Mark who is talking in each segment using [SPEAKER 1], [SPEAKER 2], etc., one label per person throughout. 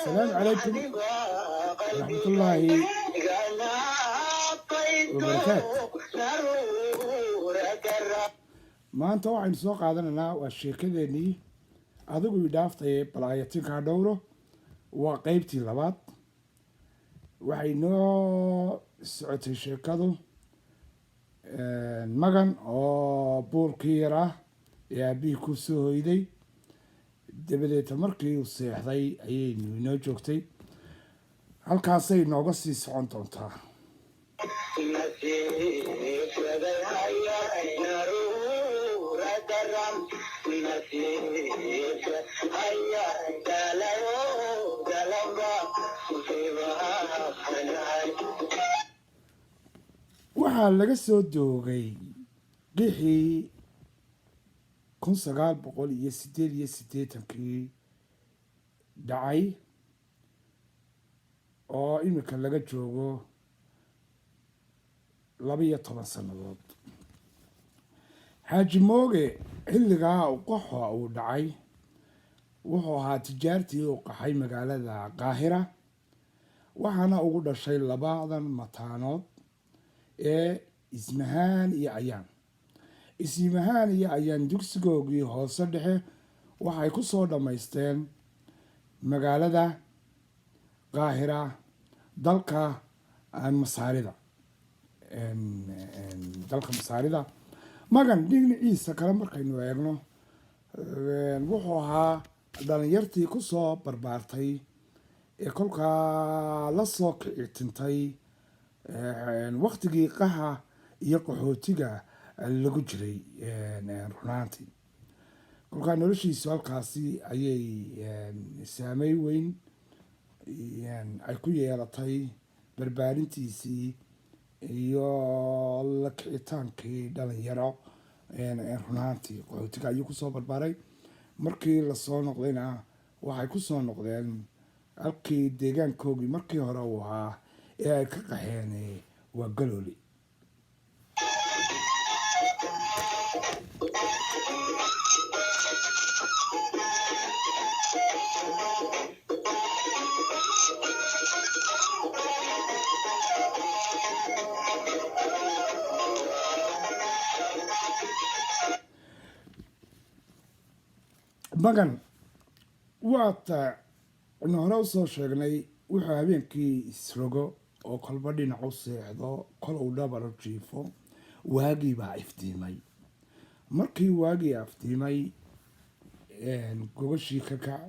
[SPEAKER 1] Asalaamu calaykum waraxmatullaahi wabarakaatu. Maanta waxaynu soo qaadanaynaa waa sheekadeenii "Adigu Idhaaftaye Bal Aayatinkaa Dhowro". Waa qeybtii labaad. Waxay noo socotay sheekadu Magan oo buulkii yar ah ee aabihii ku soo hoyday, dabadeeta markii uu seexday ayaynu inoo joogtay. Halkaasay nooga sii socon doontaa. Waxaa laga soo doogay qixii 1988-kii dhacay, oo iminka laga joogo 12 sannadood. Xaaji Mooge xilligaa qaxa uu dhacay wuxuu ahaa tijaartii uu qaxay magaalada Qaahira, waxaana ugu dhashay labadan mataanood ee Ismahaan iyo Ayaan. Ismahaan iyo Ayaan dugsigoogii hoose dhexe waxay ku soo dhammaysteen magaalada Qaahira, dalka Masaarida. Dalka Masaarida, Magan dhinaciisa kale markaynu eegno, wuxuu ahaa dhalinyartii kusoo barbaartay ee kolkaa la soo kicitintay waktigii qaxa iyo qaxootiga lagu jiray. Runaantii kolkaa noloshiisu halkaasi ayay saameyn weyn ay ku yeelatay, barbaarintiisii iyo la kicitaankii dhalinyaro. Runaantii qaxootiga ayuu kusoo barbaaray. Markii lasoo noqdayna waxay kusoo noqdeen halkii deegaankoogii markii hore uu ahaa ee ay ka qaxeen, waa Galooli. Magan waata inu hore usoo sheegnay, wuxuu habeenkii isrogo oo kolba dhinac u seexdo, kol uu dhabar u jiifo. Waagii baa iftiimay. Markii waagii iftiimay, gogashii ka kac,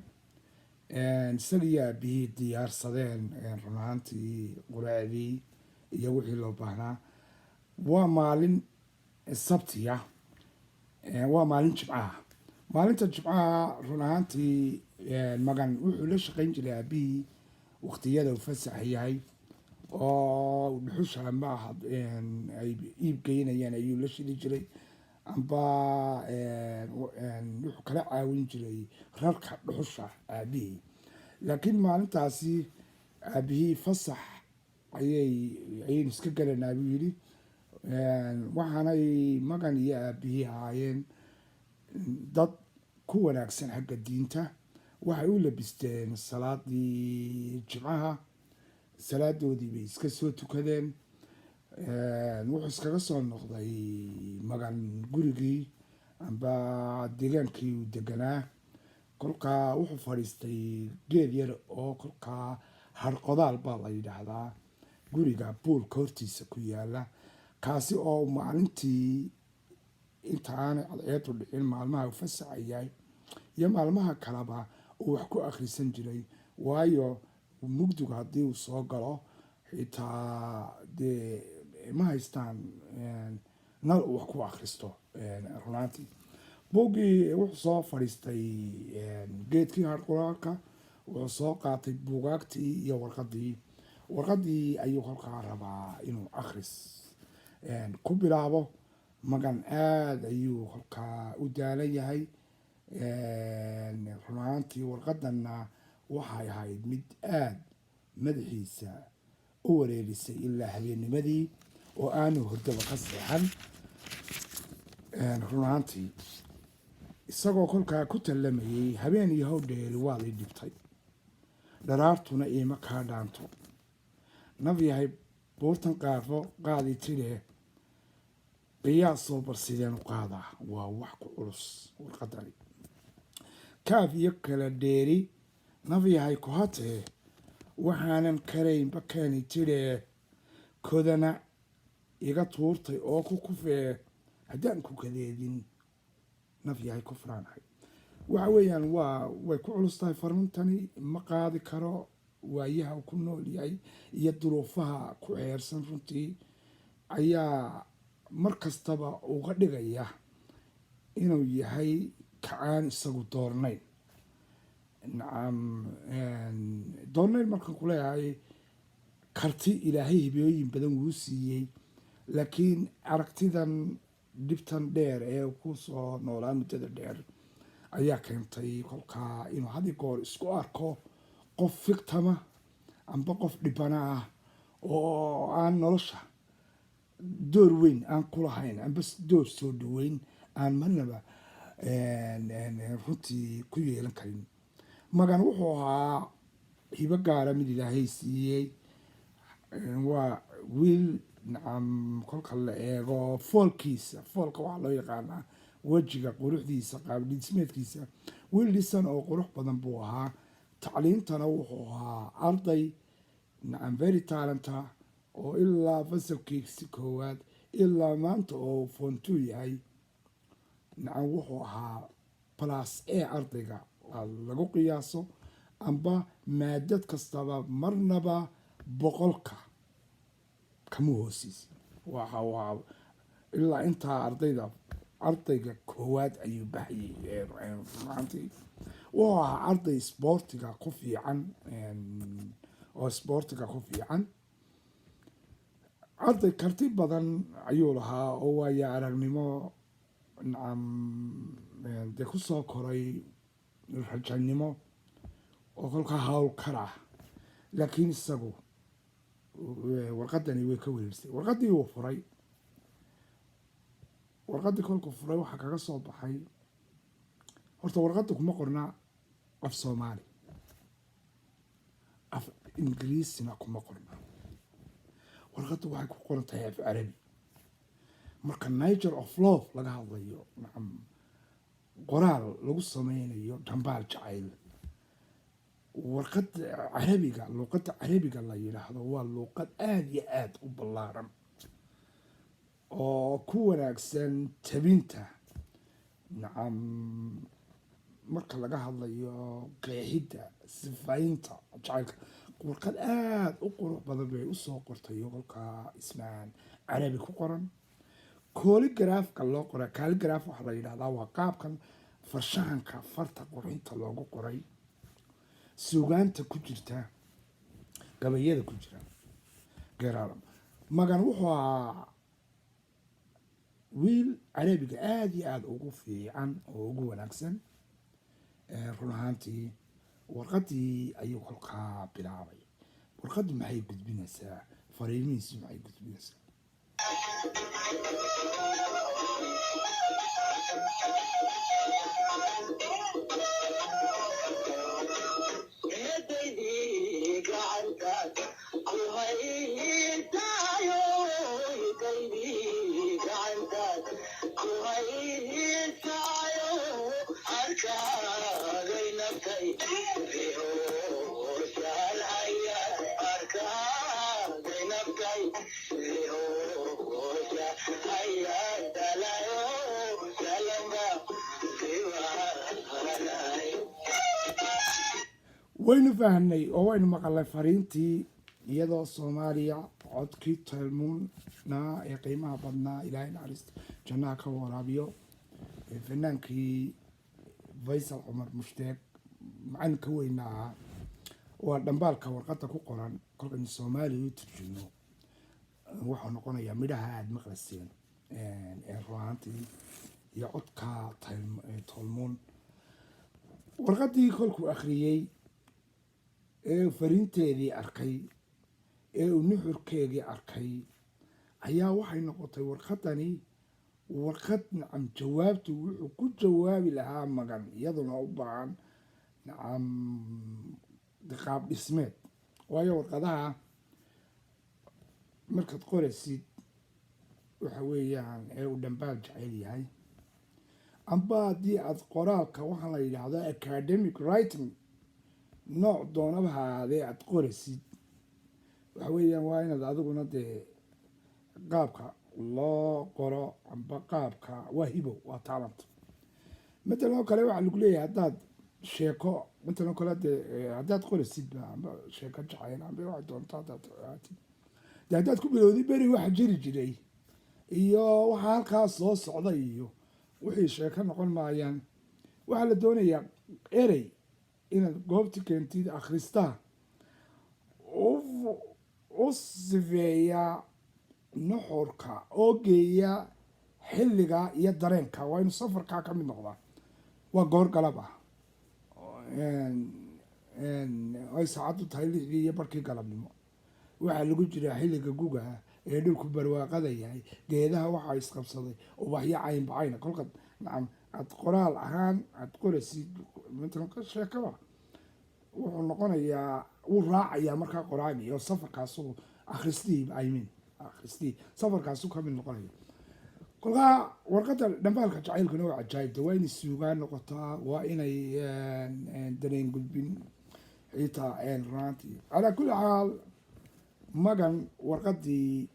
[SPEAKER 1] isagii aabihii diyaarsadeen run ahaantii quraacdii iyo wixii loo baahnaa. Waa maalin Sabtiya, waa maalin Jimcaha. Maalinta Jimcaha run ahaantii Magan wuxuu la shaqayn jiray aabihii waqtiyada uu fasax yahay, oo dhuxusha amba ay iib geynayaan ayuu la shidi jiray, amba wuxuu kala caawin jiray rarka dhuxusha aabihii. Laakiin maalintaasi aabihii fasax ayaynu iska galanaa buu yidhi. Waxaanay Magan iyo aabihii ahaayeen dad ku wanaagsan xagga diinta. Waxay u labisteen salaadii Jimcaha, salaadoodii bay iska soo tukadeen. Wuxuu iskaga soo noqday Magan gurigii amba deegaankii uu deganaa. Kolkaa wuxuu fadhiistay geed yar oo kolkaa harqodaal baa la yidhaahdaa, guriga buulka hortiisa ku yaala, kaasi oo maalintii inta aanay cadceedu dhicin, maalmaha uu fasaxa yahay iyo maalmaha kaleba, uu wax ku akhrisan jiray. Waayo, mugdigu haddii uu soo galo xitaa dee ma haystaan nal uu wax ku akhristo. Runaantii buuggii wuxuu soo fadhiistay geedkii harquraalka, wuxuu soo qaatay buugaagtii iyo warqadii. Warqadii ayuu kolkaa rabaa inuu akhris ku bilaabo. Magan aada ayuu kolkaa u daalan yahay. Run ahaantii warqadanna waxay ahayd mid aada madaxiisa u wareerisay ilaa habeennimadii, oo aanu hurdaba ka seexan. Run ahaantii isagoo kolkaa ku tallamayay, "Habeen iyo howdheeri waad i dhibtay, Dharaartuna iima kaa dhaanto. Naf yahay buurtan qaafo qaadi tidhe, qiyaasoo bal sideen u qaadaa? Waa wax ku culus warqadani. Kaaf iyo kala dheeri, naf yahay kuhatee, waxaanan karaynba keeni tidhee, kodana iga tuurtay oo ku kufee, haddaan ku kadeedin, naf yahay ku furaanahay. Waxa weeyaan way ku culus tahay farintani, ma qaadi karo. Waayaha uu ku nool yahay iyo duruufaha ku xeersan runtii ayaa mar kastaba uga dhigaya inuu yahay kacaan isagu doornayn. Nacam, doornayn markaan kuleeyahay, karti Ilaahay hibooyin badan wuu siiyey, laakiin aragtidan dhibtan dheer ee ku soo noolaa muddada dheer ayaa keentay kolkaa inuu had iyo goor isku arko qof victim ah amba qof dhibana ah oo aan nolosha door weyn aan ku lahayn amba door soo dhaweyn aan marnaba runtii ku yeelan karin. Magan wuxuu ahaa hibo gaara mid Ilaahay siiyey. Waa wiil, nacam, kolka la eego foolkiisa, foolka waxaa loo yaqaanaa wejiga, quruxdiisa, qaab dhismeedkiisa. Wiil dhisan oo qurux badan buu ahaa. Tacliintana wuxuu ahaa arday, nacam, very talented oo ilaa fasalkiisi koowaad ilaa maanta oo form two yahay, nacam, wuxuu ahaa plus A ardayga lagu qiyaaso amba maadad kastaba marnaba 100-ka kama hoosiisa. Waxa uu ahaa ilaa intaa ardayda ardayga koowaad ayuu baxayay. Runaantii wuxuu ahaa arday sboortiga ku fiican oo sboortiga ku fiican. Arday karti badan ayuu lahaa oo waayo aragnimo, nacam, dee kusoo koray rajanimo oo kolkaa hawl kar ah. Laakiin isagu warqadani way ka wereersay. Warqaddii wuu furay. Warqaddii kolkuu furay, waxaa kaga soo baxay, horta warqadda kuma qorna af Soomaali, af Ingiriisina kuma qorna. Warqadda waxay ku qoran tahay af Carabi. Marka nature of love laga hadlayo, nacam, qoraal lagu sameynayo dhambaal jacayl, warqadda Carabiga, luuqadda Carabiga la yidhaahdo, waa luuqad aada iyo aada u ballaaran oo ku wanaagsan tabinta, nacam, marka laga hadlayo qeexidda, sifaynta jacaylka. Warqad aada u qurux badan bay usoo qortay kolkaa Ismaan, Carabi ku qoran, calligraph-ka loo qoray. Calligraph waxaa la yidhahdaa waa qaabkan farshaxanka farta qurxinta loogu qoray, suugaanta ku jirta, gabayada ku jira geraaro. Magan wuxuu ahaa wiil Carabiga aada iyo aada ugu fiican oo ugu wanaagsan. Run ahaantii warqaddii ayuu kolkaa bilaabay. Warqaddu maxay gudbinaysaa? Fariimihiisu maxay gudbinaysaa?
[SPEAKER 2] Hidaydii gacantaad ku haysaayo, arkaagay naftay rihooshalhaya, arkaagay naftay rihoosha haya dalayo salamba siwaalay.
[SPEAKER 1] Waynu fahnay oo waynu maqalnay fariintii iyadoo Soomaaliya, codkii tolmoonaa ee qiimaha badnaa, Ilaahay naxariista jannaha ka waraabiyo, fanaankii Faysal Cumar Mushtaaq, macalinka weyna ahaa. Waa dhambaalka warqadda ku qoran. Kolkaynu Soomaaliya u turjumno, wuxuu noqonayaa midhaha aada maqlayseen ee runaantii iyo codka tolmoon. Warqaddii kolkuu akhriyey ee fariinteedii arkay ee uu nuxurkeedii arkay, ayaa waxay noqotay warqaddani warqad, nacam, jawaabtu wuxuu ku jawaabi lahaa Magan iyaduna u baahan, nacam. Qaab dhismeed, waayo warqadaha markaad qoraysid, waxa weeyaan ee uu dhambaal jecel yahay, amba haddii aad qoraalka waxaa la yidhaahdo academic writing, nooc doonaba ha ahaadee, aad qoraysid, waxa weeyaan waa inaad adiguna dee qaabka loo qoro amba qaabka waa hibo, waa talent. Matalan oo kale, waxaa lagu leeyahay haddaad sheeko, matalan oo kale dee, haddaad qoraysidba amba sheeko jacayl amba waxay doonto haddaad aatid, dee haddaad ku bilowday beri waxa jiri jiray iyo waxa halkaas soo socda iyo wixii, sheeko noqon maayaan. Waxaa la doonayaa erey inaad goobti keentid akhristaa u sifeeya nuxurka oo geeya xilliga iyo dareenka. Waa inuu safarkaa ka mid noqdaa. Waa goor galab ah, ay saacaddu tahay 6:30 galabnimo. Waxaa lagu jiraa xilliga gugaha ee dhulku barwaaqada yahay. Geedaha waxaa isqabsaday ubaxyo caynbacayna. Kolka, nacam, aad qoraal ahaan aad qoraysid, matalan sheekada, wuxuu noqonayaa, wuu raacayaa markaa qoraagii oo safarkaasu akhristihii, I mean, akhristihii safarkaasu ka mid noqonaya. Kolkaa warqadda dhambaalka jacaylkuna waa cajaayibta. Waa inay suugaan noqotaa, waa inay dareen gudbin xitaa runaantii. Calaa kulli xaal, Magan warqaddii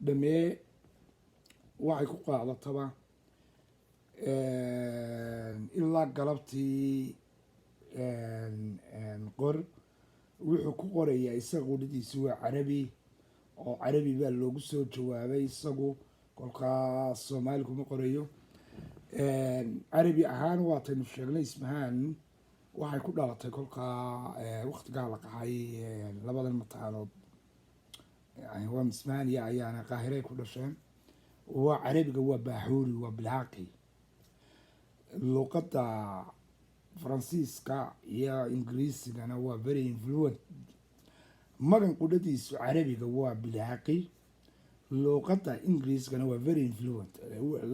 [SPEAKER 1] dhamee waxay ku qaadataba ilaa galabtii qor. Wuxuu ku qorayaa isaga qudhadiisu waa Carabi, oo Carabi baa loogu soo jawaabay. Isagu kolkaa Soomaali kuma qorayo, Carabi ahaan. Waataynu sheegnay, Ismahaan waxay ku dhalatay kolkaa waktigaa la qaxay. Labadan mataanood waa Ismahaan iyo Ayaana, Qaahiray ku dhasheen. Waa Carabiga, waa baaxuuri, waa bilhaaqi. Luqadda Faransiiska iyo Ingiriisigana waa very influent. Magan qudhadiisu Carabiga waa bilhaaqi, luuqadda Ingiriiskana waa very influent.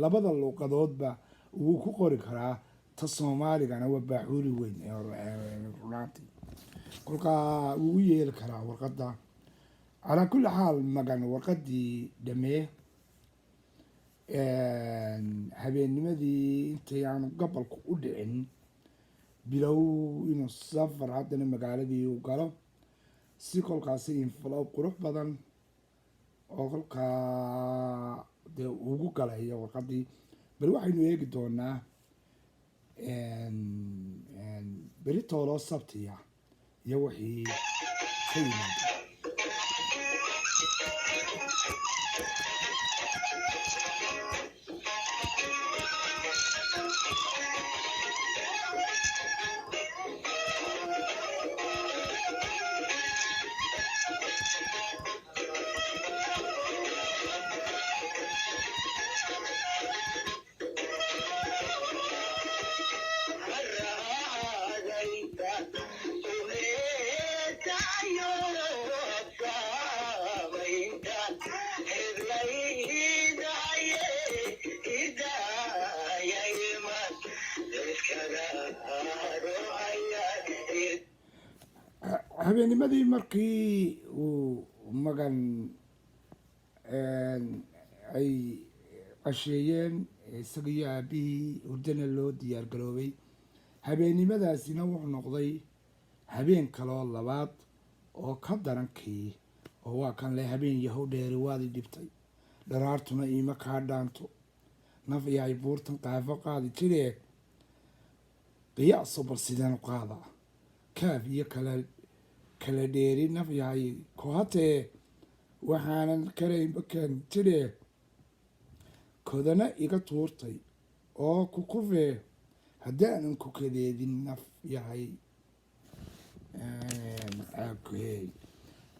[SPEAKER 1] Labada luuqadoodba wuu ku qori karaa. Ta Soomaaligana waa baaxuuri weyn runaantii. Kolkaa wuu u yeeli karaa warqadda. Calaa kulli xaal, Magan warqaddii dhamee habeennimadii intay aanu gabalku u dhicin. Bilow inuu safar haddana magaaladii u galo, si kolkaasi envelope qurux badan oo kolkaa dee ugu galayo warqaddii. Bal waxaynu eegi doonaa beri tooloo Sabtiya iyo wixii ka yimaada. Habeennimadii markii uu Magan ay casheeyeen isaga iyo aabihii, hurdana loo diyaar garoobay, habeennimadaasina wuxuu noqday habeen kaloo labaad oo ka darankii, oo waa kan le: "Habeen yahow dheeri, waad i dhibtay, dharaartuna iima kaa dhaanto. Naf yahay buurtan qaafo qaadi jiree, qiyaaso bal sideen u qaadaa? Kaaf iyo kala kala dheeri, naf yahay kohatee, waxaanan karaynba kan jiree, kodana iga tuurtay oo ku kufee, haddaanan ku kadeedin, naf yahay." Okay,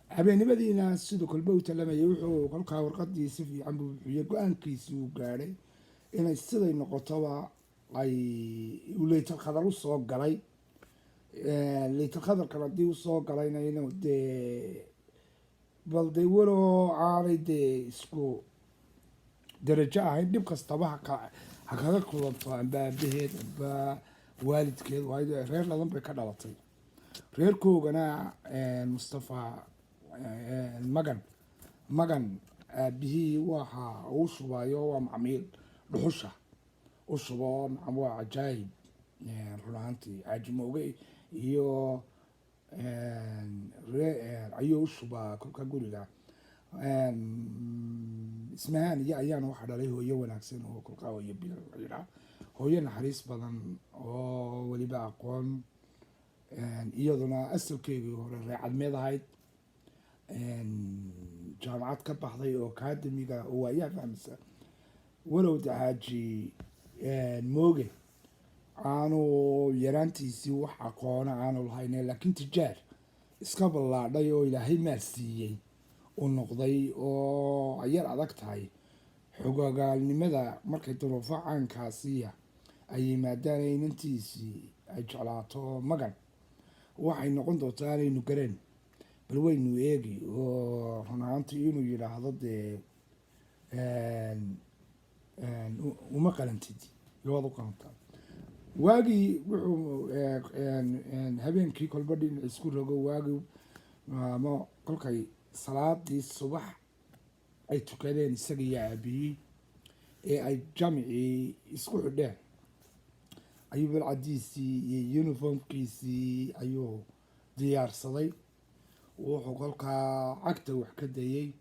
[SPEAKER 1] habeennimadiina siduu kolba u talamayay, wuxuu kolkaa warqadii si fiican buu buxiyey. Go-aankiisii uu gaadhay inay siday noqotoba ay uu leytal khadar usoo galay. Leytal khadarkan haddii usoo galayna, inuu dee bal dee waloo aanay dee isku darajo ahayn, dhib kastaba ha kaga kulanto, amba aabaheed amba waalidkeed, waayo reer ladan bay ka dhalatay. Reerkoogana Mustafa Magan, Magan aabihii waxa uu shubayo waa macmiil dhuxusha u shubo. Nacam, waa cajaayib run ahaantii. Xaaji Mooge iyo ayuu u shubaa kolka guriga. Ismahaan iyo ayaana waxaa dhalay hooyo wanaagsan oo kolkaa hooyo Bil la yidhaah, hooyo naxariis badan oo weliba aqoon, iyaduna asalkeygii hore reecadmeed ahayd, jaamacad ka baxday oo academiga oo waayaha fahmisa. Walow de Xaaji Mooge aanu yaraantiisii wax aqoona aanu lahayn, laakiin tijaar iska ballaadhay oo Ilaahay maal siiyey uu noqday oo ay yar adag tahay xogogaalnimada markay duruufo caankaasiya ay yimaadaan, inantiisii ay jeclaato Magan, waxay noqon doontaa aanaynu gareen, bal waynu eegi. Oo run ahaantii inuu yidhaahdo dee uma qalantid iyo waad u qalantaa. Waagii wuxuu habeenkii kolba dhinac isku rogo. Waagii ama kolkay salaadii subax ay tukadeen isaga iyo aabihii ee ay jamicii isku xidheen, ayuu balcadiisii iyo uniformkiisii ayuu diyaarsaday. Wuxuu kolkaa cagta wax ka dayey,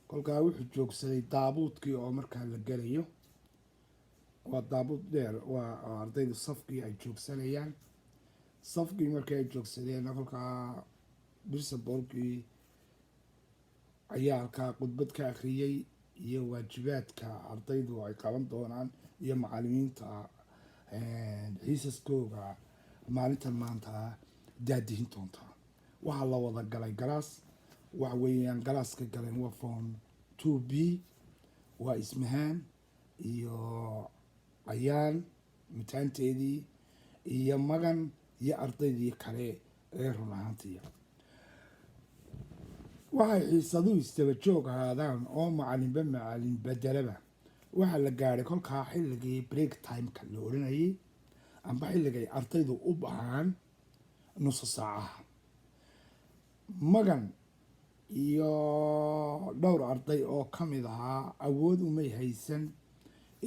[SPEAKER 1] kolkaa wuxuu joogsaday daabuudkii oo markaa la gelayo. Waa daabuud dheer, waa ardaydu safkii ay joogsanayaan. Safkii markii ay joogsadeen, kolkaa principalkii ayaa halkaa khudbad ka akhriyey iyo waajibaadka ardaydu ay qaban doonaan iyo macalimiinta xiisaskooga maalintan maanta daadihin doontaa. Waxaa la wada galay class. Waxa weeyaan classka galeen waa form 2B, waa Ismahaan iyo Ayaan mitaanteedii iyo Magan iyo ardaydii kale ee run ahaantii. Waxay xiisaduhu isdaba joog ahaadaan oo macalinba macalin bedelaba, waxaa la gaadhay kolkaa xilligii break timeka la odhanayay amba xilligay ardaydu u baxaan nuso saacaha. Magan iyo dhowr arday oo ka mid ahaa awood umay haysan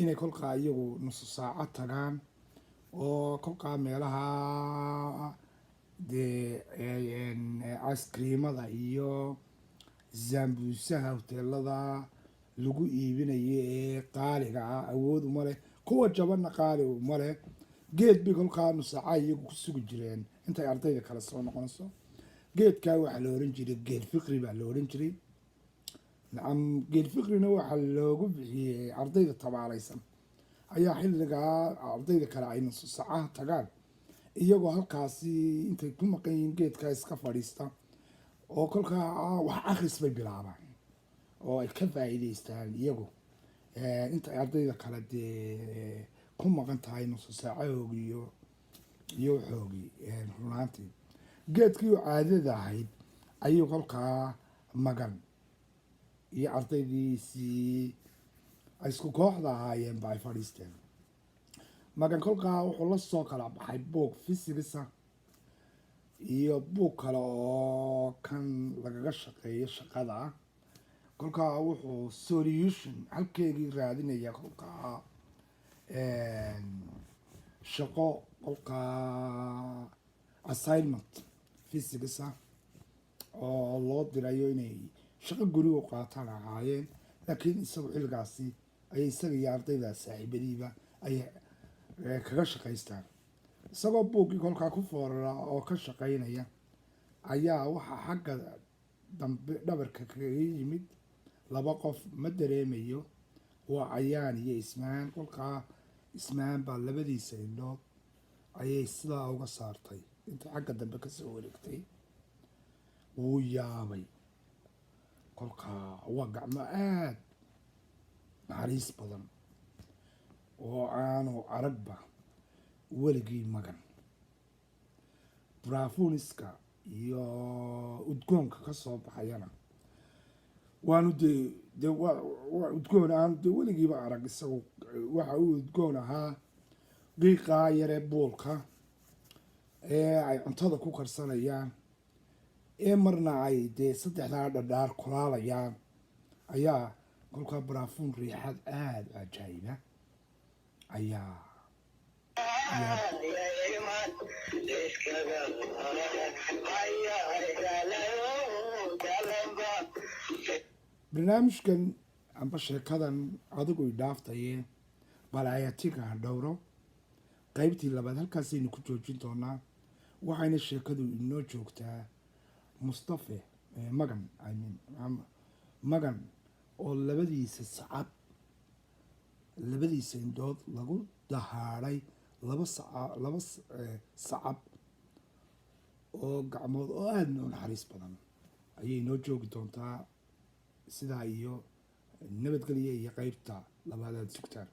[SPEAKER 1] inay kolkaa iyagu nuso saaco tagaan oo kolkaa meelaha dee ice creamada iyo zambuusaha hoteelada lagu iibinayo ee qaaliga ah awood uma leh, kuwa jabanna qaali uma leh. Geed bay kolkaa nusaaca iyagu ku sugi jireen intay ardayda kale soo noqonayso. Geedkaa waxaa la ohan jiray geed fiqri baa la ohan jiray. Nacam, geed fiqrina waxaa loogu bixiyey ardayda tabaalaysan ayaa xilligaa ardayda kale ay nusu saacaha tagaan, iyagoo halkaasi intay ku maqan yihiin geedkaa iska fadhiista oo kolkaa wax akhris bay bilaabaan oo ay ka faa'iidaystaan iyagu inta ay ardayda kale dee ku maqan tahay nusu saacahoogii iyo waxoogii. Runaantii geedkii oo caadada ahayd ayuu kolkaa Magan iyo ardaydiisii ay isku kooxda ahaayeen ba ay fadhiisteen. Magan kolkaa wuxuu la soo kala baxay buug physicsa iyo buug kale oo kan lagaga shaqeeyo shaqada ah. Kolkaa wuxuu solution halkeegii raadinaya kolkaa shaqo, kolkaa assignment physics ah oo loo dirayo inay shaqo guriga u qaataan ahaayeen. Laakiin isagu xilligaasi ayay isaga iyo ardayda saaxiibadiiba ay kaga shaqaystaan. Isagoo buuggii kolkaa ku foorara oo ka shaqaynaya ayaa waxaa xagga dambe dhabarka kaga yimid laba qof. Ma dareemayo, waa Ayaan iyo Ismaan. Kolkaa Ismaan baa labadiisa indhood ayay sidaa uga saartay intay xagga dambe kasoo wareegtay. Wuu yaabay. Kolkaa waa gacmo aada naxariis badan oo aanu aragba weligii Magan. Brafuniska iyo udgoonka ka soo baxayana waanu dee waa udgoon aanu dee weligiiba arag. Isagu waxa uu udgoon ahaa qiiqaa yaree buulka. Ee ay cuntada ku karsanayaan, ee marna ay dee saddexdaa dhadhaar kulaalayaan, ayaa kolkaa baraafuun riixad aada u cajaayiba ayaa Barnaamijkan amba sheekadan adigu i dhaaftaye balaayatiga ha dhowro. Qaybtii labaad halkaasaynu ku joojin doonaa. Waxayna sheekadu inoo joogtaa Mustafe, Magan, I mean, Magan oo labadiisa sacab, labadiisa indhood lagu dahaadhay laba saca, laba sacab oo gacmood oo aadna u naxariis badan ayay inoo joogi doontaa. Sidaa iyo nabadgelya iyo qeybta labaad aad sugtaan.